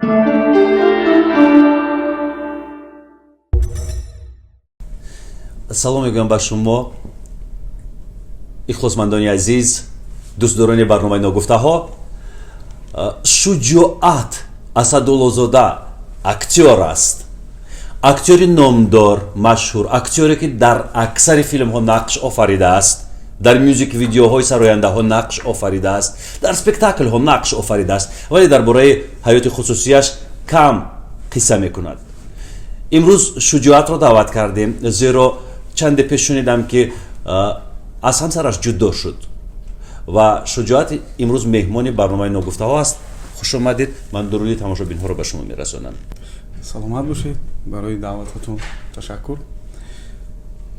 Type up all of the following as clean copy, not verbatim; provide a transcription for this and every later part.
Салом мегӯям ба шумо, ихлосмандони азиз, дӯстдорони барномаи Ногуфтаҳо. Шуҷоат Асадуллозода актёр аст, актёри номдор, машҳур, актёре, ки дар аксари филмҳо нақш офаридааст, дар мюзик видеоҳои сарояндаҳо нақш офаридааст, дар спектаклҳо нақш офаридааст, вале дар бораи ҳаёти хусусияш кам қисса мекунад. Имрӯз Шуҷоатро даъват кардем, зеро чанде пеш шунидам, ки аз ҳамсараш ҷудо шуд ва Шуҷоат имрӯз меҳмони барномаи Ногуфтаҳо аст. Хуш омадед, ман дуруди тамошобинҳоро ба шумо мерасонам. Саломат бошед, барои даъвататон ташаккур.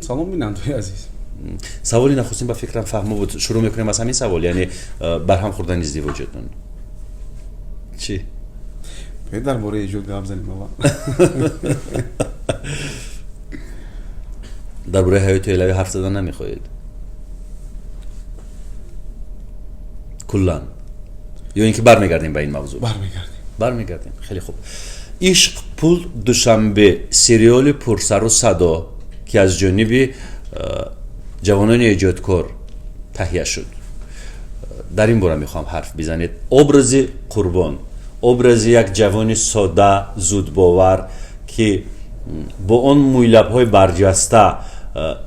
Салом, бинандаои азиз. Саволи нахустин ба фикрам фаҳмо буд. Шурӯъ мекунем аз ҳамин савол, яъне барҳам хӯрдани издивоҷатон чӣ? Дар бораи эҷод гап занем аввал. Дар бораи ҳаёти оилавӣ ҳарф задан намехоҳед куллан ё ин ки бармегардем ба ин мавзӯъ? Бармегардем. Бармегардем, хеле хуб. Ишқ, пул, Душанбе, сериали пурсару садо, ки аз ҷониби ҷавонони эҷодкор таҳия шуд, дар ин бора мехоҳам ҳарф бизанед. Образи Қурбон, образи як ҷавони сода, зудбовар, ки бо он мӯйлабҳои барҷаста,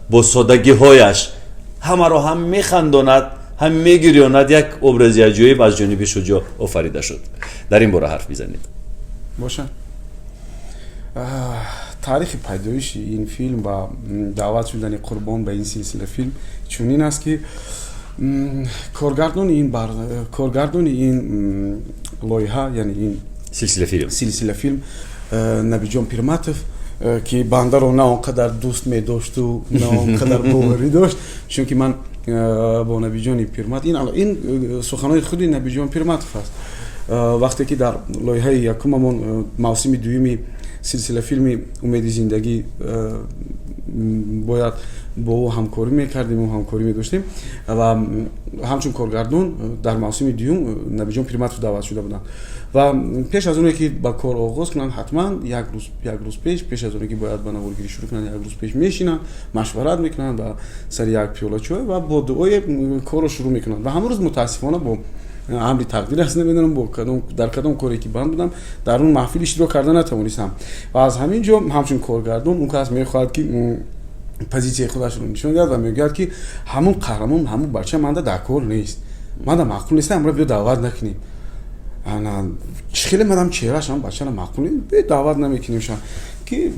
бо содагиҳояш ҳамаро ҳам механдонад, ҳам мегирёнад, як образи аҷоиб аз ҷониби Шуҷоъ офарида шуд. Дар ин бора ҳарф бизанед. Бошад. Таърихи пайдоиши ин филм ва даъват шудани Қурбон ба ин силсила филм чунин аст, ки коргардони ин лоиҳа, яъне ин силсила филм, силсила филм, Набиҷон Пирматов, ки бандаро на он қадар дӯст медошту на он қадар боварӣ дошт, чунки ман бо Набиҷони Пирмат, ин суханои худи Набиҷон Пирматов аст, вақте ки дар лоиҳаи якумамон, мавсими дуюми силсила филми Умеди зиндагӣ, бояд бо ӯ ҳамкорӣ мекардем, ҳамкорӣ медоштем ва ҳамчун коргардон дар мавсими дуюм Набиҷон Пирматов даъват шуда буданд ва пеш аз оне ки ба кор оғоз кунанд, ҳатман як рӯз пеш аз оне ки бояд ба наворгирӣ шурӯъ кунанд, як рӯз пеш мешинанд, машварат мекунанд ба сари як пиёла чой ва бо дуое корро шурӯъ мекунанд. Ва ҳамон рӯз, мутаассифона, бо амри тақдир аст, намедонам бо кадом, дар кадом коре ки банд будам, дар он маҳфил иштирок карда натавонистам. Ва аз ҳамин ҷо ҳамчун коргардон он кас мехоҳад, ки позитсияи худашро нишон диҳад ва мегӯяд, ки ҳамун қаҳрамон, ҳамун бача манда дар кор нест, манда маъқул нест, амро биё даъват накунем. Хеле мадам чеҳраш ҳам бачара маъқул нест, биё даъват намекунем ша ки.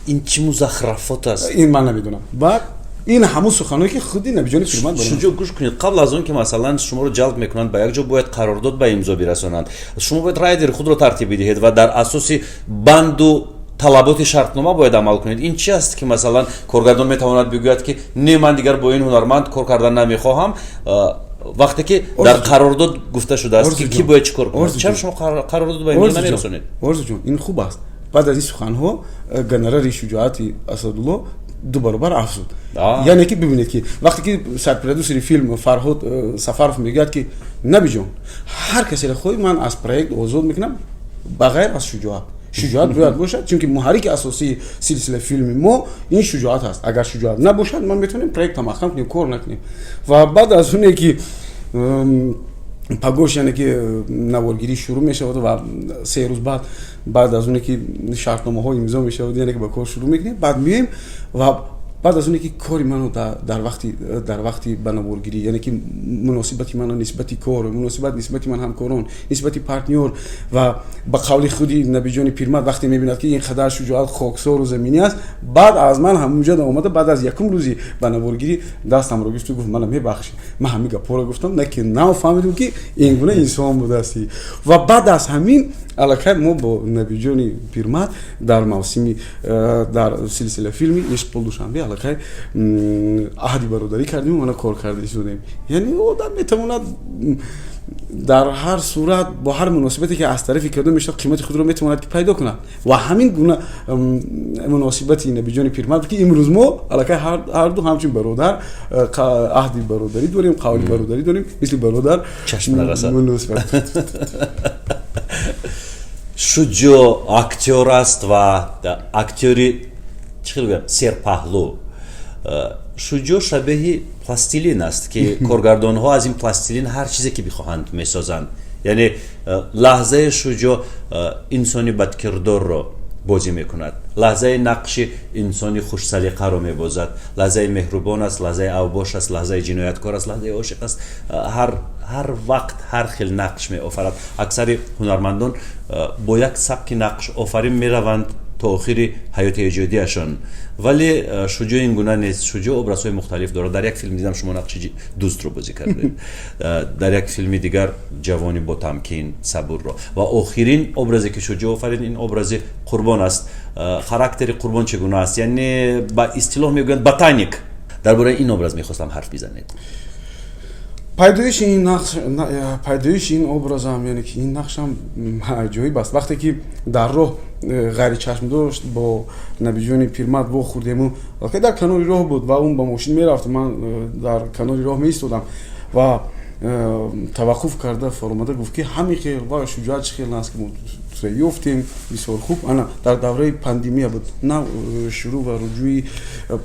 Ин чӣ музахрафот аст? Ин ман намедонам. Баъд ин ҳамун суханое, ки худи Набиҷони Пирмат. Шуҷоъ, гӯш кунед, қабл аз он ки, масалан, шуморо ҷалб мекунанд ба як ҷо, бояд қарордод ба имзо бирасонанд, шумо бояд райдери худро тартиб бидиҳед ва дар асоси банду талаботи шартнома бояд амал кунед. Ин чи аст, ки, масалан, коргардон метавонад бигӯяд, ки не, ман дигар бо ин ҳунарманд кор кардан намехоҳам, вақте ки дар қарордод гуфта шудааст, ки кӣ бояд чӣ кор кунад? Чаро шумо қарордод ба имзо намерасонед? Орзуҷон, ин хуб аст. Баъд аз ин суханҳо гонорари Шуҷоати Асадулло ду баробар афзуд. Яъне ки бибинед, ки вақте ки сарпродюсери филм Фарҳод Сафаров мегӯяд, ки Набиҷон, ҳар касеро хоҳӣ, ман аз проект озод мекунам, ба ғайр аз Шуҷоат, Шуҷоат бояд бошад, чунки муҳаррики асосии силсила филми мо ин Шуҷоат аст. Агар Шуҷоат набошад, ман метавонем проекта маҳкам кунем, кор накунем. Ва баъд аз оне ки пагош, яъне ки наворгирӣ шурӯъ мешавад ва 3 рӯз баъд аз оне ки шартномаҳо имзо мешавад, яъне ки ба кор шурӯъ мекунем, баъд меоем ва баъд аз оне ки кори ману дар вақти ба наворгирӣ, яъне ки муносибати ману нисбати кор, муносибат нисбати ман ҳамкорон, нисбати партнёр ва ба қавли худи Набиҷони Пирмат, вақте мебинад, ки ин қадар Шуҷоат хоксору заминӣ аст, баъд аз ман ҳамунҷо омада, баъд аз якум рӯзи ба наворгирӣ дастамро гирифту гуфт: «Мана, мебахшӣ, ман ҳамин гапҳоро гуфтам, на ки нафаҳмидем, ки ин гуна инсон будастӣ». Ва баъд аз ҳамин аллакай мо бо Набиҷони Пирмат дар мавсими дар силсила филми Ишқ, пул, Душанбе аллакай аҳди бародарӣ кардем, мана кор карда истодем. Яъне одам метавонад дар ҳар сурат, бо ҳар муносибате ки аз тарафи кардо мешавад, қимати худро метавонад ки пайдо кунад. Ва ҳамин гуна муносибати Набиҷони Пирмат, ки имрӯз мо аллакай ҳарду ҳамчун бародар аҳди бародарӣ дорем, қавли бародарӣ дорем, мисли бародар. Чашм нарасад. Муносибат. Шуҷо актёр аст ва актёри, чӣ хел гӯям, серпаҳлӯ. Шуҷо шабеҳи пластилин аст, ки коргардонҳо аз ин пластилин ҳар чизе ки бихоҳанд месозанд. Яъне лаҳзаи Шуҷо инсони бадкирдорро бозӣ мекунад, лаҳзаи нақши инсони хушсалиқаро мебозад, лаҳзаи меҳрубон аст, лаҳзаи авбош аст, лаҳзаи ҷинояткор аст, лаҳзаи ошиқ аст. Ҳар вақт ҳар хел нақш меофарад. Аксари ҳунармандон бо як сабки нақшофарин мераванд то охири ҳаёти эҷодиашон, вале Шуҷоъ ин гуна нест. Шуҷоъ образҳои мухталиф дорад. Дар як филм дидам, шумо нақши дуздро бозӣ кардед, дар як филми дигар ҷавони ботамкин, сабурро, ва охирин образе, ки Шуҷоъ офарид, ин образи Қурбон аст. Характери Қурбон чӣ гуна аст? Яъне ба истилоҳ мегӯянд ботаник. Дар бораи ин образ мехостам ҳарф бизанед. Пайдоиши ин нақш, пайдоиши ин образам, яъне ки ин нақшам аҷоиб аст. Вақте ки дар роҳ ғайричашмдошт бо Набиҷони Пирмат вохӯрдему дар канори роҳ буд ва ӯ ба мошин мерафт, ман дар канори роҳ меистодам ва таваққуф карда, фаромада гуфт, ки ҳамин хел ва Шуҷоат, чӣ хел аст, ки мо ёфтем, бисёр хуб. Ана дар давраи пандемия буд, на шурӯъ ва руҷӯи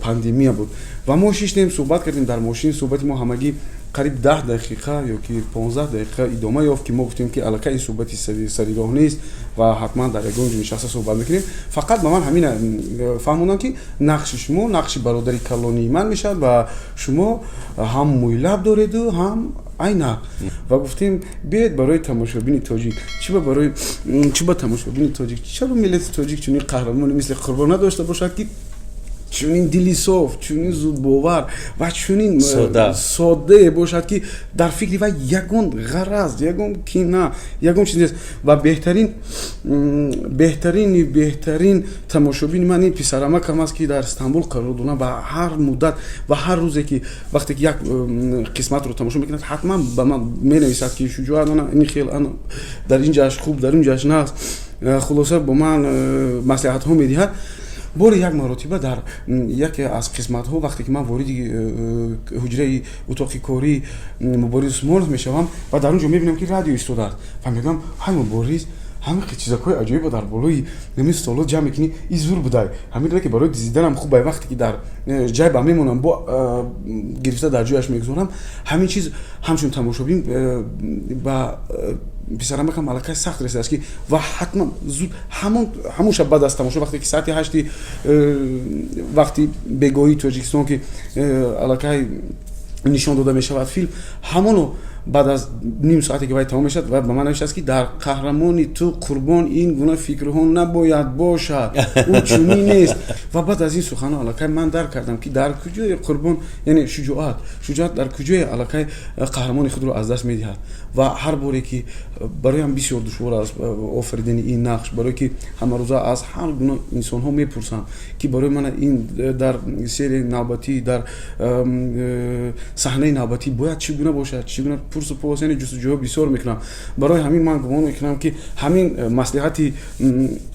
пандемия буд ва мо шиштем, суҳбат кардем дар мошин. Суҳбати мо ҳамагӣ қариб 10 дақиқа ё ки 15 дақиқа идома ёфт, ки мо гуфтем, ки аллакай ин суҳбати сари роҳ нест ва ҳатман дар ягон ҷо нишаста суҳбат мекунем. Фақат ба ман ҳамин фаҳмондам, ки нақши шумо нақши бародари калонии ман мешавад ва шумо ҳам мӯйлаб дореду, ҳам айнак. Ва гуфтем, биёед барои тамошобини тоҷик, чӣ ба барои чӣ ба тамошобини тоҷик, чаро миллати тоҷик чунин қаҳрамоне мисли Қурбон надошта бошад, ки чунин дили соф, чунин зудбовар ва чунин соддае бошад, ки дар фикри вай ягон ғараз, ягон кина, ягон чиз нест. Ва беҳтарини беҳтарин тамошобини ман ин писарамакам аст, ки дар Стамбул қарор дорам ва ҳар муддат ва ҳар рӯзе, ки вақте ки як қисматро тамошо мекунад, ҳатман ба ман менависад, ки Шуҷоат, ана ин хел, ана дар ин ҷаш хуб, дар ин ҷаш нағз, хулоса, бо ман маслиҳатҳо медиҳад. Бори як маротиба дар яке аз қисматҳо, вақте ки ман вориди ҳуҷраи утоқи кории Мубориз Усмонов мешавам ва дар он ҷо мебинам, ки радио истодааст, ва мегӯям: «Ҳай, Мубориз, ҳамин чизакҳои аҷоибо дар болои ҳамин столо ҷамъ мекунӣ, и зур будай, ҳамин ки барои дизиданам хуб бай, вақте ки дар ҷайба мемонам, бо гирифта дар ҷояш мегузорам». Ҳамин чиз ҳамчун тамошобин ба писарамакам аллакай сахт расидааст, ки ва ҳатман зуд ҳамон шаб баъд аз тамошо, вақте ки соати 8-и вақти бегоҳии Тоҷикистон, ки аллакай нишон дода мешавад филм, ҳамоно баъд аз ним соате ки вай тамом мешавад ва ба ман навиштааст, ки дар қаҳрамони ту Қурбон ин гуна фикрҳо набояд бошад, ӯ чунин нест. Ва баъд аз ин суханҳо аллакай ман дарк кардам, ки дар куҷои Қурбон, яъне Шуҷоат дар куҷое аллакай қаҳрамони худро аз даст медиҳад. Ва ҳар боре ки бароям бисёр душвор аст офаридани ин нақш, барое ки ҳамарӯза аз ҳар гуна инсонҳо мепурсанд, ки барои ман ин дар серияи навбатӣ, дар саҳнаи навбатӣ бояд чӣ гуна бошад, чӣ гуна пурсу пос, яъне ҷустуҷӯҳо бисёр мекунам. Барои ҳамин ман гумон мекунам, ки ҳамин маслиҳати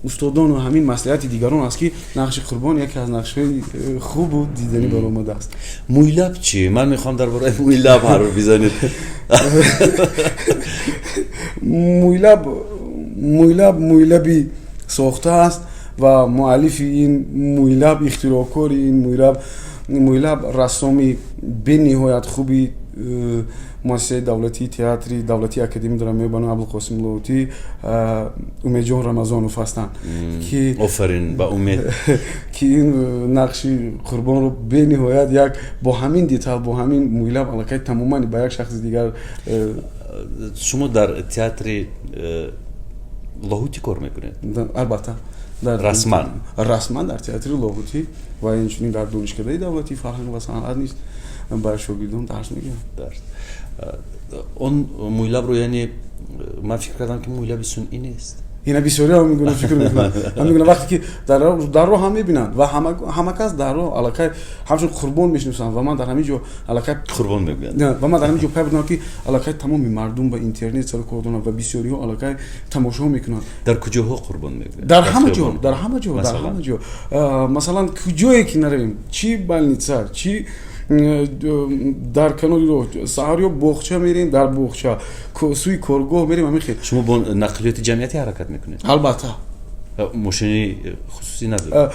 устодону ҳамин маслиҳати дигарон аст, ки нақши Қурбон яке аз нақшҳои хубу диданӣ баромадааст. Мӯйлаб чӣ? Ман мехоҳам дар бораи мӯйлаб ҳарф бизанед. Мӯйлаб мӯйлаби сохта аст ва муаллифи ин мӯйлаб, ихтироъкори ин мӯйлаб рассоми бениҳоят хуби муассисаи давлатии театри давлатии академӣ дорам ба номи Абдулқосим Лоҳутӣ, Умедҷон Рамазонов ҳастанд, ки Офарин ба Умед. Ки ин нақши Қурбонро бениҳоят як бо ҳамин детал, бо ҳамин мӯйлаб аллакай тамоман ба як шахси дигар. Шумо дар театри Лоҳутӣ кор мекунед? Албатта. Расман? Расман дар театри Лоҳутӣ ва инчунин дар Донишкадаи давлатии фарҳанг ва санъат низ ба шогирдон дарс мегӯям. Дарс. Он мӯйлабро, яъне ман фикр кардам, ки мӯйлаби сунъӣ нест. Ина бисёри ҳам мегӯна, фикр мекунанд, ҳам мегӯна, вақте ки дар роҳ ҳам мебинанд ва ҳама кас дар роҳ аллакай ҳамчун Қурбон мешиносанд ва ман дар ҳамин ҷо аллакай Қурбон мегӯянд. Ва ман дар ҳамин ҷо пай будам, ки аллакай тамоми мардум ба интернет сару кор доранд ва бисёриҳо аллакай тамошо мекунанд. Дар куҷоҳо Қурбон мегӯянд? Дар ҳама ҷо, дар ҳама ҷо, дар ҳама ҷо. Масалан, куҷое ки наравем, чӣ больница, чӣ Дар канори роҳ саҳар ё боғча мерем, дар боғча сӯи коргоҳ мерем, ҳамин хел. Шумо бо нақлиёти ҷамъиятӣ ҳаракат мекунед? Албатта. Мошини хусусӣ надоред?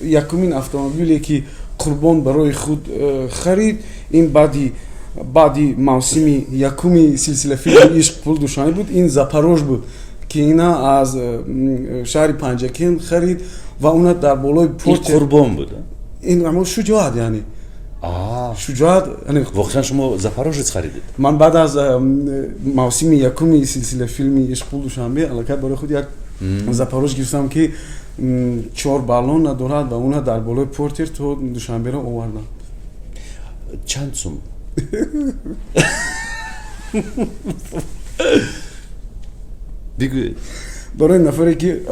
Якумин автомобиле, ки Қурбон барои худ харид, ин баъди мавсими якуми силсилафилми «Ишқ, пул, Душанбе» буд. Ин Запорож буд, ки ина аз шаҳри Панҷакент харид ва уна дар болои портер. Қурбон буд? Ин ҳамон Шуҷоат, яъне Шуҷоат. Воқеан шумо Запорожец харидед? Ман баъд аз мавсими якуми силсилафилми «Ишқ, пул, Душанбе» аллакай барои худ як Запорож гирифтам, ки чор баллон надорад, ва уна дар болои портер то Душанберо овардам. Чанд сум, бигӯед. Барои нафаре ки,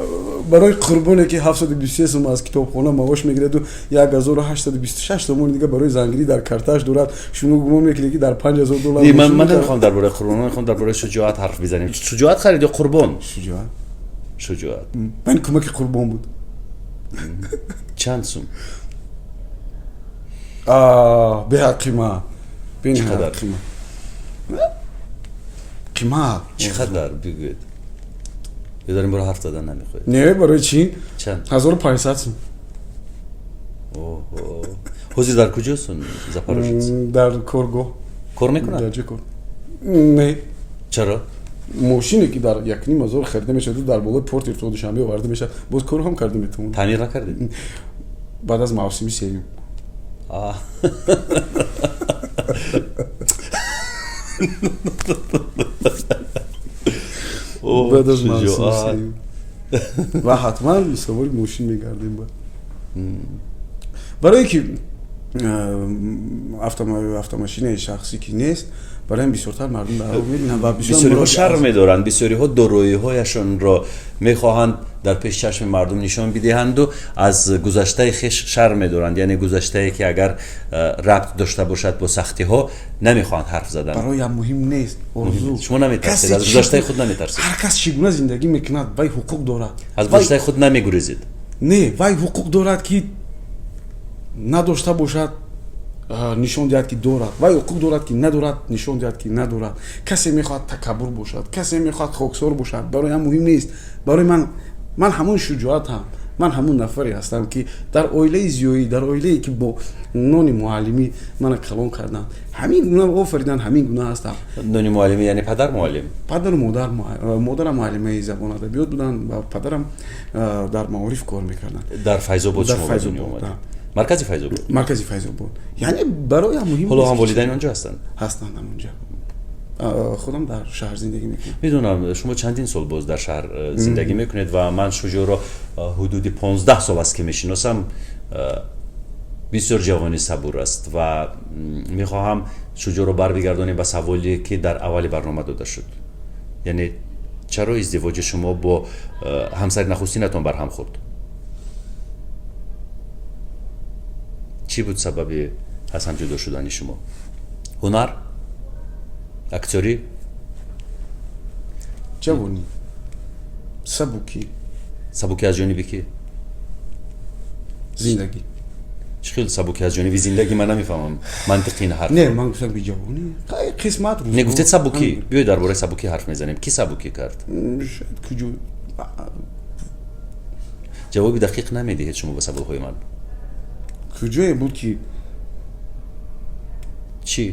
барои Қурбоне, ки 723 сум аз китобхона маош мегираду 1826 сомони дига барои зангирӣ дар картааш дорад, шумо гумон мекунед, ки дар 5000 доллар? Ман намехоҳам дар бораи Қурбон, мехоҳам дар бораи Шуҷоат ҳарф бизанем. Шуҷоат харид ё Қурбон? Шуҷоат. Шуҷоат. Ман кӯмаки Қурбон буд. Чанд сум? Беҳад қимат. Чӣ қадар? Қимат. Чӣ қадар, бигӯед, ё дар ин бора ҳарф задан намехоҳед? Не, барои чӣ? Чанд? 1500 сум. Ҳозир дар куҷост Запорожец? Дар коргоҳ. Кор мекунад? Дар ҷо кор, не. Чаро? Мошине, ки дар 1500 харида мешавад, дар болои портер то Душанбе оварда мешавад, боз кор ҳам карда метавонад. Таъмир накардед? Баъд аз мавсими сеюм. Баъд аз мавсими сеюм ва ҳатман савори мошин мегардем. Барое ки автомошинаи шахсӣ ки нест, барои ҳам бисёртар мардум дар роҳ мебинанд ва бисёриҳо шарм медоранд, бисёриҳо дороиҳояшонро мехоҳанд дар пеши чашми мардум нишон бидиҳанду аз гузаштаи хеш шарм медоранд, яъне гузаштае, ки агар рабт дошта бошад бо сахтиҳо, намехоҳанд ҳарф задан. Бароям муҳим нест, орзу. Шумо наметарсед? Аз гузаштаи худ наметарсед? Ҳар кас чӣ гуна зиндагӣ мекунад, вай ҳуқуқ дорад. Аз гузаштаи худ намегурезед? Не, вай ҳуқуқ дорад, ки надошта бошад, нишон диҳад, ки дорад. Вай ҳуқуқ дорад, ки надорад, нишон диҳад, ки надорад. Касе мехоҳад такаббур бошад, касе мехоҳад хоксор бошад, бароям муҳим нест. Барои ман, ман ҳамон Шуҷоатам, ман ҳамон нафаре ҳастам, ки дар оилаи зиёӣ, дар оилае, ки бо нони муаллимӣ мана калон карданд, ҳамин гуна офариданд, ҳамин гуна ҳастам. Нони муаллимӣ, яъне падар муаллим? Падару модар. Модарам муаллимаи забон адабиёт буданд ва падарам дар маориф кор мекарданд. Дар Файзобод шумо ба дунё омадед? Маркази Файзобод? Маркази Файзобод. Яъне бароям муҳим. Ҳоло ҳам волидайн онҷо ҳастанд? Ҳастанд ҳамонҷа. Худам дар шаҳр зиндагӣ мекунам. Медонам, шумо чандин сол боз дар шаҳр зиндагӣ мекунед ва ман Шуҷоъро ҳудуди 15 сол аст, ки мешиносам. Бисёр ҷавони сабур аст ва мехоҳам Шуҷоъро барбигардонем ба саволе, ки дар аввали барнома дода шуд, яъне чаро издивоҷи шумо бо ҳамсари нахустинатон барҳам хӯрд? Чӣ буд сабаби аз ҳам ҷудо шудани шумо? Ҳунар, актёрӣ? Ҷавонӣ, сабукӣ. Сабукӣ аз ҷониби кӣ? Зиндагӣ. Чӣ хел сабукӣ аз ҷониби зиндагӣ? Ман намефаҳмам мантиқи ин ҳарф. Не, ман гуфтам, ки ҷавонӣ, қисмат. Не, гуфтед сабукӣ. Биёед, дар бораи сабукӣ ҳарф мезанем. Кӣ сабукӣ кард? Шояд куҷо. Ҷавоби дақиқ намедиҳед шумо ба саволҳои ман. Куҷое буд, ки чӣ?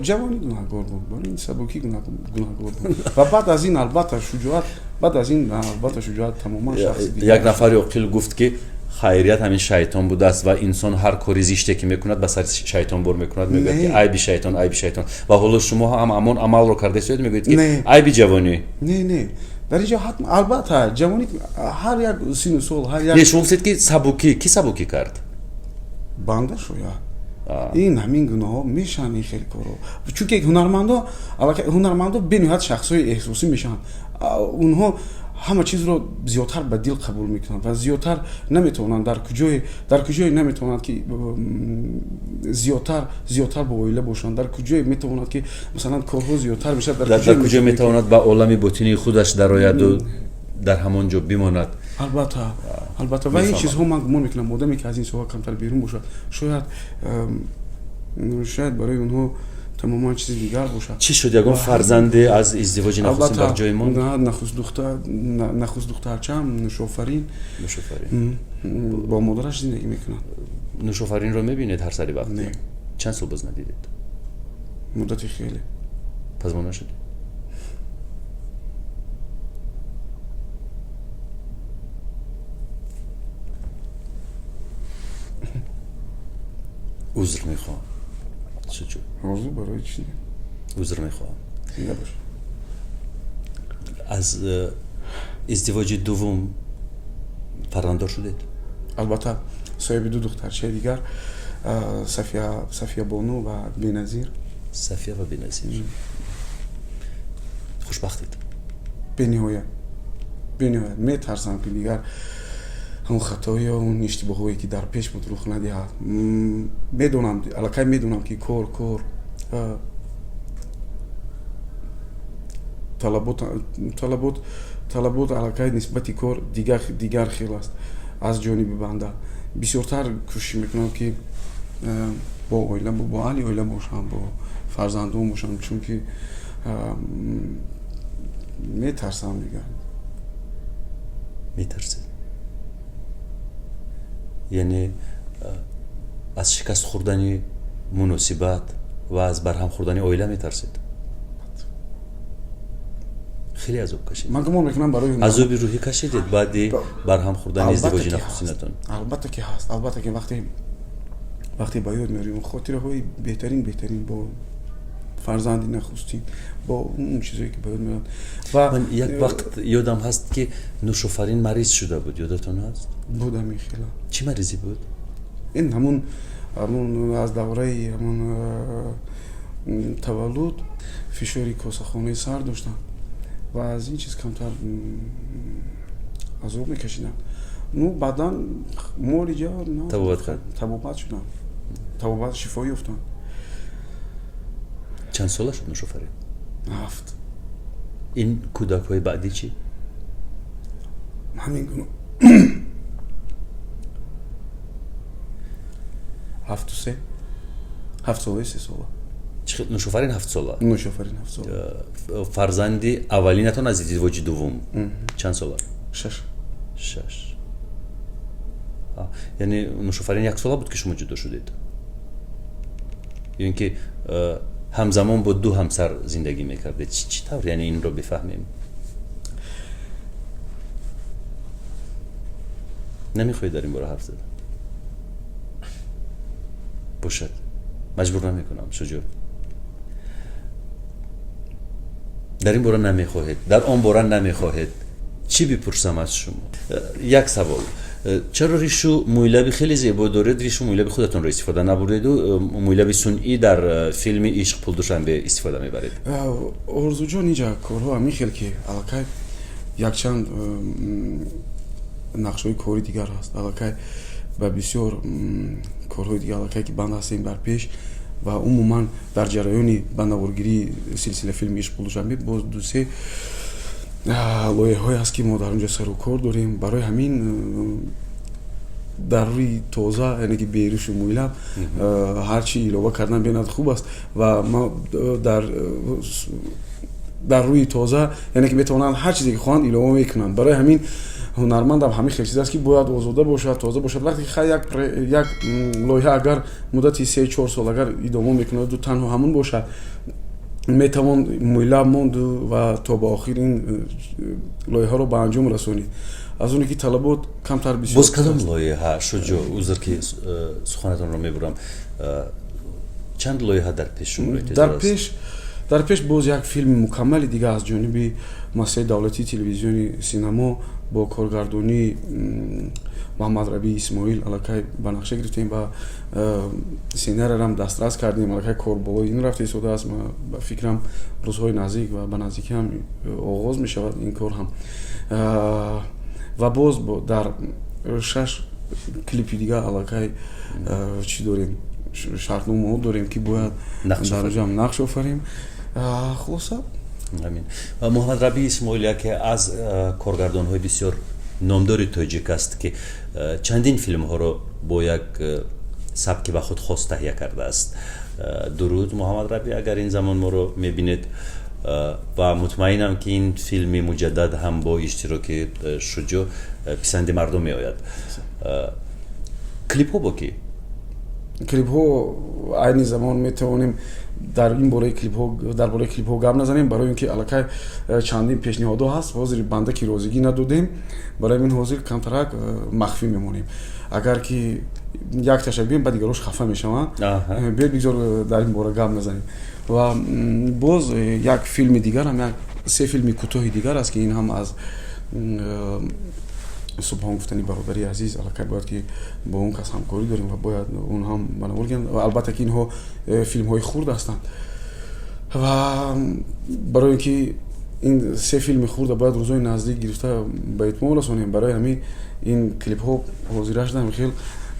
Ҷавонӣ гунаҳкор буд, барои ин сабукӣ гунаҳкор буд ва баъд аз ин, албатта, Шуҷоат, баъд аз ин, албатта, Шуҷоат тамоман шахси. Як нафари оқил гуфт, ки хайрият ҳамин шайтон будааст ва инсон ҳар кори зиште, ки мекунад, ба сари шайтон бор мекунад, мегӯяд, ки айби шайтон, айби шайтон. Ва ҳоло шумо ҳам ҳамон амалро кардаистоед, мегӯед, ки айби ҷавонӣ. Не, дар инҷо ҳатм албатта ҷавонӣ, ҳар як сину сол, ҳар як. Не, шумо гуфтед, ки сабукӣ. Кӣ сабукӣ кард? Банда шояд. Ин ҳамин гунаҳо мешаванд, ин хел корҳо, чунки ҳунармандо, ҳунармандо бениҳоят шахсҳои эҳсосӣ мешаванд. Онҳо ҳама чизро зиёдтар ба дил қабул мекунанд ва зиёдтар наметавонанд, дар куҷое наметавонанд, ки зиёдтар бо оила бошанд, дар куҷое метавонад, ки масалан корҳо зиёдтар мешавад. Дар куҷое метавонад ба олами ботинии худаш дарояду дар ҳамон ҷо бимонад. Албатта, албатта. Ва ин чизҳо, ман гумон мекунам, одаме, ки аз ин соҳа камтар берун бошад, шояд. Шояд барои онҳо тамоман чизи дигар бошад. Чӣ шуд, ягон фарзанде аз издивоҷи нахустин бар ҷой монд? Нахуст духтарчаам Нушофарин бо модараш зиндагӣ мекунад. Нушофаринро мебинед ҳар сари вақт? Не. Чанд сол боз надидед? Муддати хеле. Пазмон нашудед? Узр мехоҳам. Шуҷоъ. Орзу, барои чӣ? Узр мехоҳам. Зинда бош. Аз издивоҷи дуввум фарзанддор шудед? Албатта, соҳиби ду духтарчаи дигар, Сафия Бону ва Беназир. Сафия ва Беназир. Хушбахтед? Бениҳоят, бениҳоят. Метарсам, ки дигар ҳамон хатоё, он иштибоҳое, ки дар пеш буд, рух надиҳад. Медонам, аллакай медонам, ки кор талабот аллакай нисбати кор дигар хел аст. Аз ҷониби банда бисёртар кӯшиш мекунам, ки бо оила, бо аҳли оила бошам, бо фарзандон бошам, чунки метарсам дигар. Метарсед? Яъне аз шикаст хӯрдани муносибат ва аз барҳам хӯрдани оила метарсед? Хеле азоб кашидед. Ман гумон мекунам, барои азоби рӯҳӣ кашидед баъди барҳам хӯрдани издивоҷи нахустинатон? Албатта ки ҳаст. Албатта ки вақте ба ёд меорем хотираҳои беҳтарин, беҳтарин бо фарзанди нахустин, бо он чизое, ки ба ёд меояд. Ва ман як вақт ёдам ҳаст, ки Нушофарин мариз шуда буд, ёдатон ҳаст? Буд ҳамин хела. Чӣ маризӣ буд? Ин ҳамун аз давраи ҳамун таваллуд фишори косахонаи сар доштанд ва аз ин чиз камтар азоб мекашиданд. Ну, баъдан муолиҷа табобат кард, табобат шуданд, табобат, шифо ёфтанд. Чанд сола шуд Нушофарин? 7. Ин кӯдакҳои баъдӣ чӣ? Ҳамин гуна, 7-3, 7 солаи, 3 сола. Нушофарин 7 сола? Нушофарин 7 сола. Фарзанди аввалинатон аз издивоҷи дуввум чанд сола? 6. 6. Яъне Нушофарин 1 сола буд, ки шумо ҷудо шудед, ё ин ки ҳамзамон бо ду ҳамсар зиндагӣ мекардед? Чӣ тавр, яъне инро бифаҳмем? Намехоҳед дар ин бора ҳарф зада бошад, маҷбур намекунам. Шуҷоъ, дар ин бора намехоҳед, дар он бора намехоҳед. Чӣ бипурсам аз шумо? Як савол: чаро ришу мӯйлаби хеле зебо доред, ришу мӯйлаби худатонро истифода набурдеду мӯйлаби сунъӣ дар филми «Ишқ пул Душанбе» истифода мебаред? Орзуҷон, инҷа корҳо ҳамин хел, ки аллакай якчанд нақшҳои кори дигар ҳаст, аллакай ба бисёр корҳои дигар аллакай ки банд ҳастем дар пеш. Ва умуман дар ҷараёни ба наворгирии силсила филми «Ишқ пул Душанбе» боз дусе лоиҳаҳое ҳаст, ки мо дар он ҷо сару кор дорем. Барои ҳамин дар рӯи тоза, яъне ки беришу мӯйлаб, ҳарчи илова кардан бенад хуб аст. Ва дар рӯи тоза, яъне ки метавонанд ҳар чизе ки хоҳанд илова мекунанд. Барои ҳамин ҳунармандам ҳамин хел чиз аст, ки бояд озода бошад, тоза бошад. Вақте ки як лоиҳа агар муддати 3-4 сол агар идома мекунаду танҳо ҳамун бошад, метавон мӯйлаб монду ва то ба охир ин лоиҳаро ба анҷом расонид, аз оне ки талабот камтар бисёр. Боз кадом лоиҳа, Шуҷоъ? Узр, ки суханатонро мебурам. Чанд лоиҳа дар пеш шуморо Дар пеш, дар пеш боз як филми мукаммали дигар аз ҷониби муассисаи давлатии телевизиони синамо бо коргардонии Муҳаммад Рабии Исмоил аллакай ба нақша гирифтем ва сценарийрам дастрас кардем. Аллакай кор болои ин рафта истодааст. Ба фикрам, рӯзҳои наздик ва ба наздикӣ ҳам оғоз мешавад ин кор ҳам. Ва боз дар шаш клипи дигар аллакай чӣ дорем, шартномаҳо дорем, ки бояд дар оҷам нақш офарем. Хулоса. Амин. Муҳаммад Рабии Исмоил яке аз коргардонҳои бисёр номдори тоҷик аст, ки чандин филмҳоро бо як Сабки ба худ хос таҳия кардааст. Дуруд, Муҳаммад Рабӣ, агар ин замон моро мебинед, ва мутмаинам, ки ин филми муҷаддад ҳам бо иштироки Шуҷоъ писанди мардум меояд. Клипҳо бо кӣ? Клипҳо айни замон метавонем дар ин бораи клипҳо, дар бораи клипҳо гап назанем, барои ин ки аллакай чандин пешниҳодҳо ҳаст. Ҳозир банда ки розигӣ надодем, барои ин ҳозир камтарак махфӣ мемонем. Агар ки якташа гӯем, ба дигарош хафа мешаванд. Биёед, бигзор дар ин бора гап назанем. Ва боз як филми дигар ҳам, як се филми кӯтоҳи дигар аст, ки ин ҳам аз Субҳон гуфтани бародари азиз, аллакай бояд ки бо он кас ҳамкорӣ дорем ва бояд он ҳам ба навор гиранд. Ва албатта ки инҳо филмҳои хурд ҳастанд, ва барои ин ки ин се филми хурда бояд рӯзҳои наздик гирифта ба итмом расонем, барои ҳамин ин клипҳо ҳозира шудан хел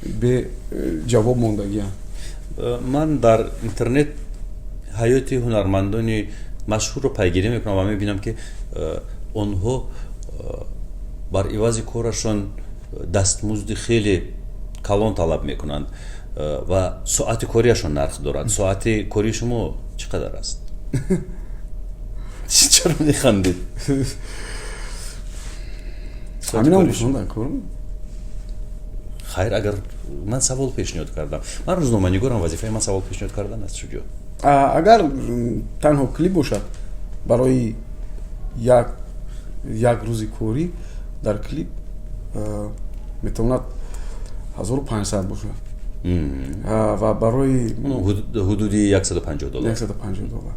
бе ҷавоб мондагианд. Ман дар интернет ҳаёти ҳунармандони машҳурро пайгирӣ мекунам ва мебинам, ки онҳо бар ивази корашон дастмузди хеле калон талаб мекунанд ва соати кориашон нарх дорад. Соати кории шумо чӣ қадар аст? Чаро механдед? Ҳаминам гуфтан кор. Хайр, агар ман савол пешниҳод кардам, ман рӯзноманигорам, вазифаи ман савол пешниҳод кардан аст, Шуҷоъ. Агар танҳо клип бошад, барои як рӯзи корӣ дар клип метавонад 1500 бошад ва барои ҳудуди 150 доллар. 150 доллар,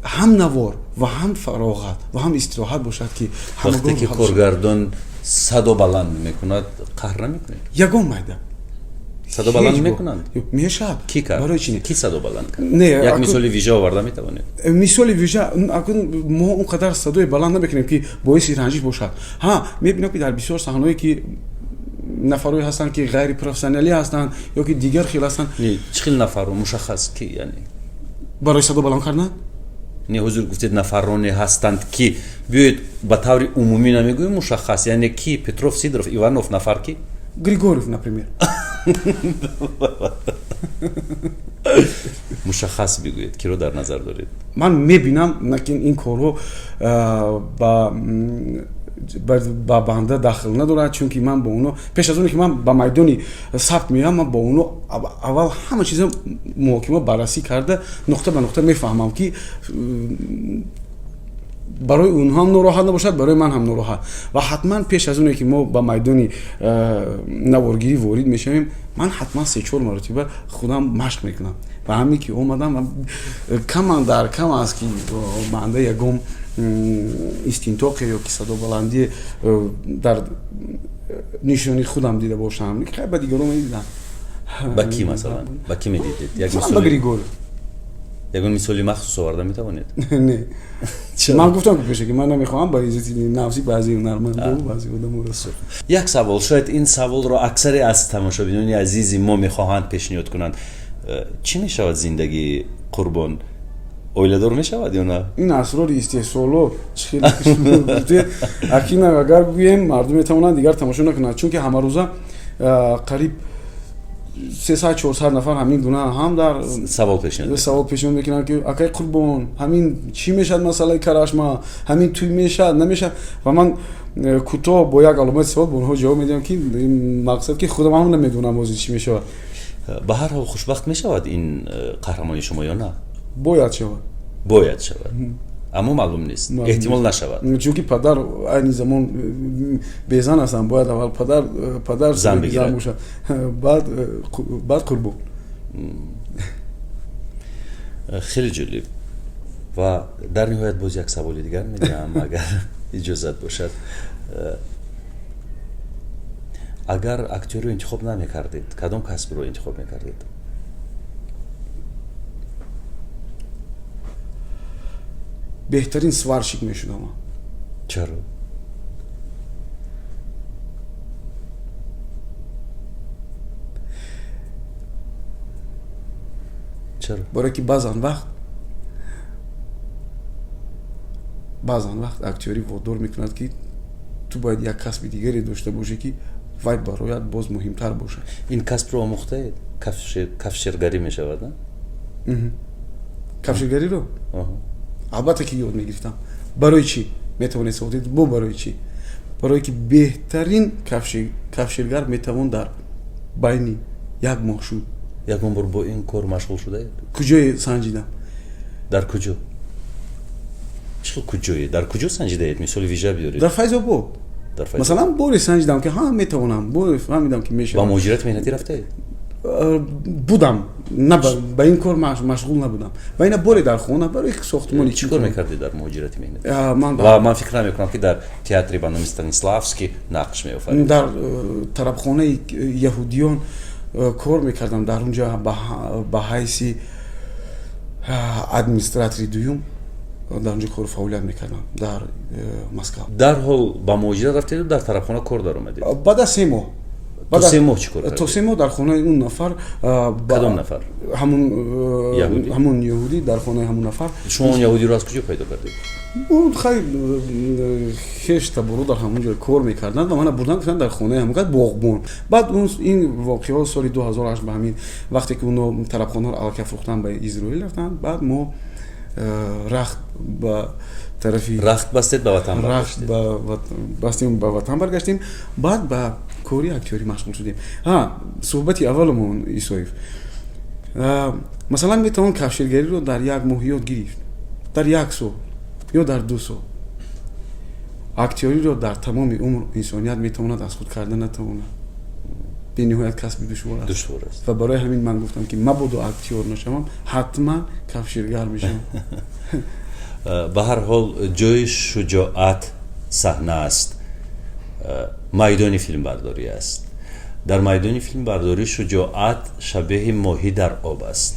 ҳам навор ва ҳам фароғат ва ҳам истироҳат бошад, ки вақте ки коргардон садо баланд мекунад, қаҳр намекунед? Ягон майда. Садо баланд мекунанд? Мешавад. Ки кард? Барои чи? Ки садо баланд кард? Не. Як мисоли вижа оварда метавонед? Мисоли вижа, акун мо он қадар садои баланд намекунем, ки боиси ранҷиш бошад. Ҳа, мебинам, ки дар бисёр саҳнаҳое ки нафарое ҳастанд, ки ғайрипрофессионалӣ ҳастанд ё ки дигар хел ҳастанд. Чӣ хел нафарро мушаххас, ки яъне? Барои садо баланд кардан? Не, ҳузур гуфтед, нафароне ҳастанд ки, биёед, ба таври умумӣ намегӯем, мушаххас, яъне ки? Петров, Сидоров, Иванов, нафар ки? Григорьев, например. Мушаххас бигӯед, киро дар назар доред? Ман мебинам, лекин ин корҳо ба банда дахл надорад, чунки ман бо оно пеш аз оне ки ман ба майдони сабт меоям, ман бо оно аввал ҳама чиза муҳокима, баррасӣ карда, нуқта ба нуқта мефаҳмам, ки барои онҳо ҳам нороҳат набошад, барои ман ҳам нороҳат. Ва ҳатман пеш аз оне ки мо ба майдони наворгирӣ ворид мешавем, ман ҳатман се-чор маротиба худам машқ мекунам. Ва ҳамин ки омадам, каман дар кам аст, ки банда ягон истинтоқе ё ки садобаландие дар нишони худам дида бошам. Хай, ба дигарон медидам. Ба ки, масалан, ба ки медидед? Як ба Григорьев. Ягон мисоли махсус оварда метавонед? Не, ман гуфтам, ки пеша ки ман намехоҳам ба иззати нафси баъзе ҳунармандо, баъзе одаморо. Як савол, шояд ин саволро аксаре аз тамошобинони азизи мо мехоҳанд пешниҳод кунанд. Чӣ мешавад зиндагии Қурбон? Оиладор мешавад ё на? Ин асрори истеҳсолот чӣ хеле акина, агар гӯем, мардум метавонанд дигар тамошо накунанд, чунки ҳамарӯза қариб 300-400 нафар ҳамин гуна ҳам дар савол пешниҳод савол пешниҳод мекунанд, ки акай Қурбон, ҳамин чӣ мешавад, масъалаи карашма, ҳамин тӯй мешавад, намешавад. Ва ман кӯтоҳ бо як аломати савол ба онҳо ҷавоб медиҳам, ки мақсад ки худам ҳам намедонам ҳозир чӣ мешавад. Ба ҳар ҳол, хушбахт мешавад ин қаҳрамони шумо ё на? Бояд шавад. Бояд шавад, аммо маълум нест, эҳтимол нашавад. Чунки падар айни замон безан ҳастанд, бояд аввал падар зан бигирад. Бошад, баъд Қурбон. Хеле ҷолиб. Ва дар ниҳоят боз як саволи дигар медиҳам, агар иҷозат бошад. Агар актёрро интихоб намекардед, кадом касбро интихоб мекардед? Беҳтарин сварщик мешудам. Чаро? Чаро? Барое ки баъзан вақт актёрӣ водор мекунад, ки ту бояд як касби дигаре дошта бошӣ, ки вай барояд боз муҳимтар бошад. Ин касбро омӯхтаед? Кафшергарӣ мешавад, на? Кафшергариро албатта ки ёд мегирифтам. Барои чӣ метавонед савол диҳед? Бо барои чӣ? Барое ки беҳтарин кафшергар метавон дар байни як моҳ шуд. Ягон бор бо ин кор машғул шудаед? Куҷое санҷидам? Дар куҷо? Чӣ хел куҷое? Дар куҷо санҷидаед? Мисоли вижа биёред. Дар Файзобод. Масалан, боре санҷидам, ки ҳа, метавонам, боре фаҳмидам, ки мешавад. Ба муҳоҷирати меҳнатӣ рафтаед? Будам, на, ба ин кор машғул набудам, ба ина боре дар хона барои сохтмони. Чӣ кор мекардед дар муҳоҷирати меҳнатӣ? Ва ман фикр намекунам, ки дар театри ба номи Станиславский нақш меофарид. Дар тарабхонаи яҳудиён кор мекардам. Дар он ҷо ба ҳайси администратори дуюм дар он ҷо кору фаъолият мекардам, дар Москва. Дарҳол ба муҳоҷират рафтеду дар тарабхона кор даромадед? Баъд аз 3 моҳ. То 3 моҳ чӣ кор? То 3 моҳ дар хонаи он нафар. Кадом нафар? Ҳамун яҳудӣ, дар хонаи ҳамун нафар. Шумо он яҳудиро аз куҷо пайдо кардед? Хай, хеш таборо дар ҳамон ҷой кор мекарданд ва мана бурдан, гуфтанд, дар хонаи ҳамон кас боғбон. Баъд ин воқеаҳо соли 2008, ба ҳамин вақте ки оно тарабхонаро аллакай фурӯхтан, ба Изроил рафтанд, баъд мо рахт ба тарафи Рахт бастед, ба ватан. Рахт бастем, ба ватан баргаштем, баъд ба кори актёрӣ машғул шудем. Суҳбати авваламон, Исоев, масалан, метавон кафшергариро дар як моҳ ёд гирифт, дар як сол ё дар 2 сол. Актёриро дар тамоми умр инсоният метавонад аз худ карда натавонад. Бениҳоят касби душвор аст. Ва барои ҳамин ман гуфтам, ки мабодо актёр нашавам, ҳатман кафшергар мешавам. Ба ҳар ҳол, ҷои шуҷоат саҳна аст, майдони филмбардорӣ аст. Дар майдони филмбардорӣ шуҷоат шабеҳи моҳӣ дар об аст,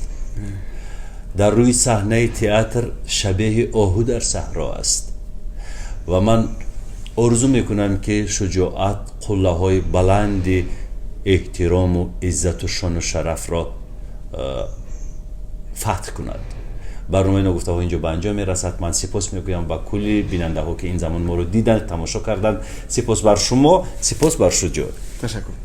дар рӯи саҳнаи театр шабеҳи оҳу дар саҳро аст. Ва ман орзу мекунам, ки шуҷоат қуллаҳои баланди эҳтирому иззату шону шарафро фатҳ кунад. Барномаи «Ногуфтаҳо» инҷо ба анҷом мерасад. Ман сипос мегӯям ба кулли бинандаҳо, ки ин замон моро диданд, тамошо карданд. Сипос бар шумо, сипос бар Шуҷоат. Ташаккур.